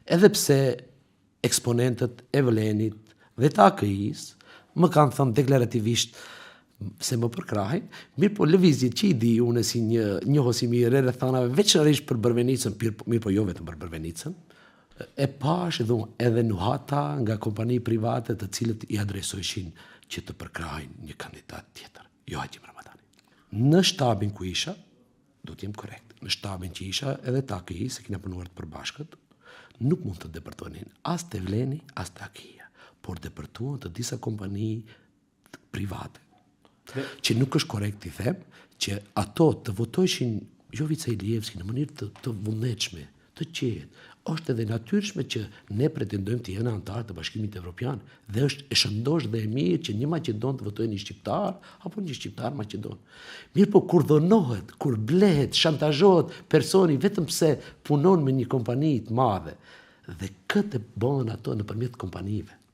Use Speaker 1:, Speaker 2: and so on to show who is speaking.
Speaker 1: Edhe pse eksponentët e Vlenit dhe të AKI-së më kanë thënë deklarativisht se më përkrahin, mirëpo lëvizjet që i di unë si një njohës i mirë e rrethanave, veçanërisht për Bërvenicën, mirëpo jo vetëm për Bërvenicën, e pashë edhe edhe nuhata nga kompani private të cilët i adresojshin që të përkrahin një kandidat tjetër, jo Haxhi Ramadani. Në shtabin ku isha, do të jem korrekt, në shtabin që isha edhe të AKI, se kena punuar të përbashkët, nuk mund të depërtonin as te Vleni, as te AKI-ja, por depërtuan të disa kompani private. Që nuk është korrekt t'i them që ato të votojshin Jovica Ilievski në mënyrë të, të vullnetshme, të qetë. Është edhe natyrshme që ne pretendojmë të jena anëtarë të Bashkimit Evropian dhe është e shëndoshë dhe e mirë që një maqedon të votojë një shqiptar apo një shqiptar maqedon. Mirëpo kur dhunohet, kur blehet, shantazhohet personi vetëm pse punon me një kompani të madhe dhe këtë e bëhen ato nëpërmjet kompanive.